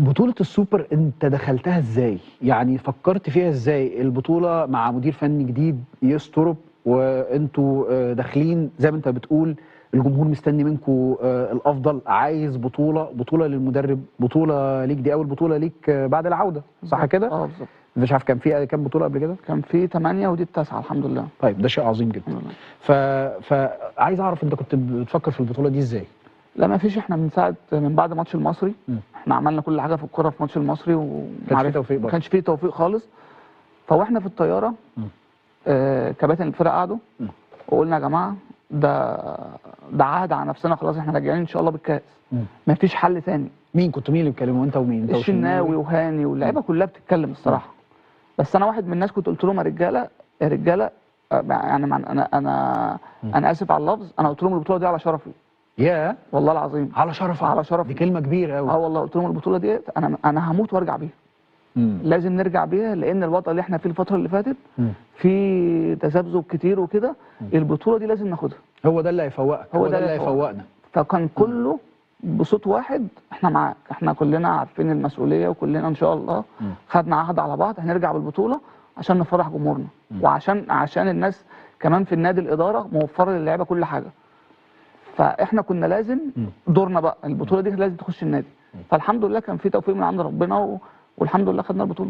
بطولة السوبر انت دخلتها ازاي؟ يعني فكرت فيها ازاي؟ البطولة مع مدير فني جديد يسترب، وانتوا داخلين زي ما انت بتقول الجمهور مستني منكم الافضل، عايز بطولة، بطولة للمدرب، بطولة ليك، دي اول بطولة ليك بعد العودة صح كده؟ اه بالظبط. مش عارف كان في كام بطولة قبل كده؟ كان في 8 ودي التاسعة الحمد لله. طيب ده شيء عظيم جدا. فعايز اعرف انت كنت بتفكر في البطولة دي ازاي؟ لا ما فيش، احنا من ساعة من بعد ماتش المصري احنا عملنا كل حاجة في الكورة في ماتش المصري وما كانش فيه توفيق خالص. فواحنا في الطيارة كباتن الفرق قعدوا وقلنا يا جماعة ده عهد على نفسنا، خلاص احنا راجعين ان شاء الله بالكاس، ما فيش حل ثاني. مين كنتوا، مين اللي بيتكلموا؟ انت ومين؟ انت الشناوي وهاني واللعيبة كلها بتتكلم الصراحة. بس انا واحد من الناس كنت قلت لهم يا رجاله يا رجاله، يعني انا اسف على اللفظ، انا قلت لهم البطولة دي على شرفي. يا والله العظيم على شرفك؟ على شرفي، دي كلمة كبيرة قوي. اه والله قلت لهم البطولة دي انا هموت وارجع بيها. لازم نرجع بيها، لان الوضع اللي احنا فيه الفترة اللي فاتت في تذبذب كتير وكده، البطولة دي لازم ناخدها. هو ده اللي هيفوقك، هو ده اللي هيفوقنا. فكان كله بصوت واحد، احنا معاك، احنا كلنا عارفين المسؤولية، وكلنا ان شاء الله خدنا عهد على بعض هنرجع بالبطولة عشان نفرح جمهورنا، وعشان الناس كمان في النادي الادارة موفره للعيبة كل حاجة. فاحنا كنا لازم دورنا بقى البطولة دي لازم تخش النادي. فالحمد لله كان في توفيق من عند ربنا، والحمد لله خدنا البطولة.